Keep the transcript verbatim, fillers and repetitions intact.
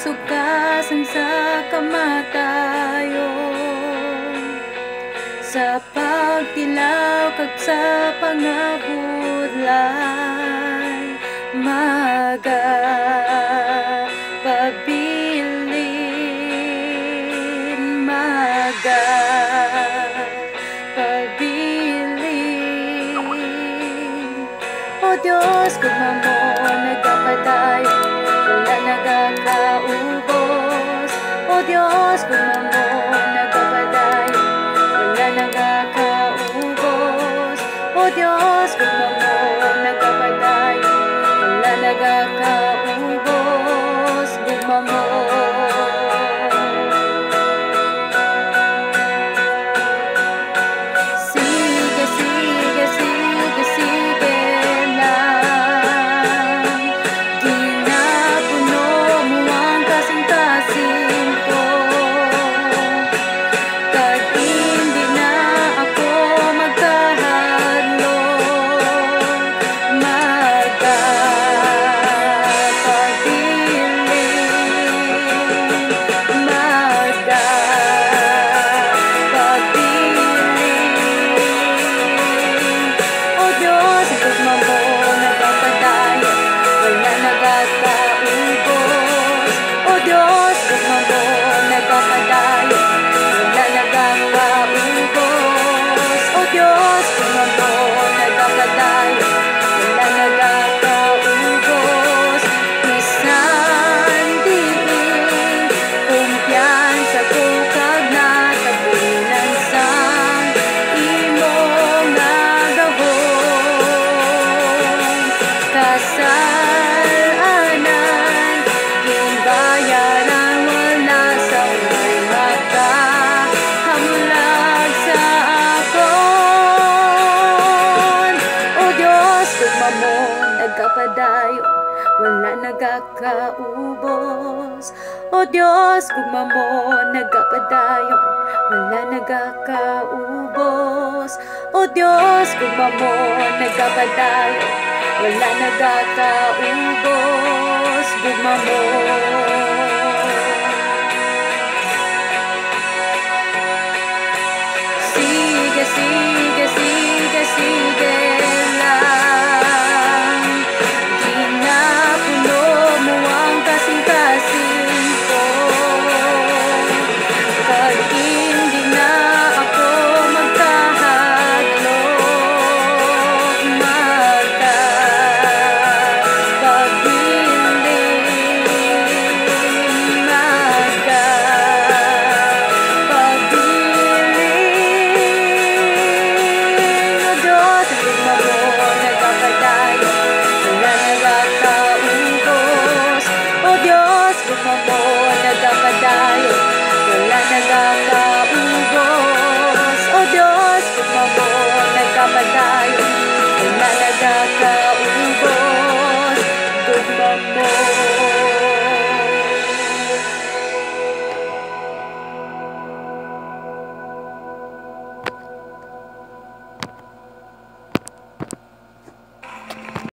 sukasan sa kamatayon, sa pagtilaw kag sa pangabudlay, magapabilin, magapabilin. O Dios, gugma mo nagapadayon, wala nagakaubos. O Dios, gugma mo nagapadayon, wala nagakaubos. O Dios, gugma mo nagapadayon, wala nagakaubos. Gugma mo. Sige, sige, sige, sige lang. Ginapuno mo ang kasing-kasing ko, kag indi na ako magkahadlok. Magapabilin, magapabilin. O Dios, ang gugma mo nagapadayon, wala nagakaubos. O Dios, gugma mo nagapadayon, wala nagakaubos. O Dios, gugma mo nagapadayon, wala nagakaubos. Bisan diin, kumpiyansa ko kag natabunan sang imo nga gahom. Kasal-anan, ginbayaran, wala sa may makahamlag sa akon. O Dios, gugma mo nagapadayon, wala nagakaubos. O Dios, gugma mo nagapadayon, wala nagakaubos. O Dios, gugma mo nagapadayon, wala nagakaubos. Gugma mo. Sige, sige, sige, sige lang. Ginapuno mo ang kasing-kasing ko, kag indi na ako magkahadlok. Magapabilin, magapabilin. O Dios, ang gugma mo nagapadayon, wala nagakaubos. O Dios, gugma mo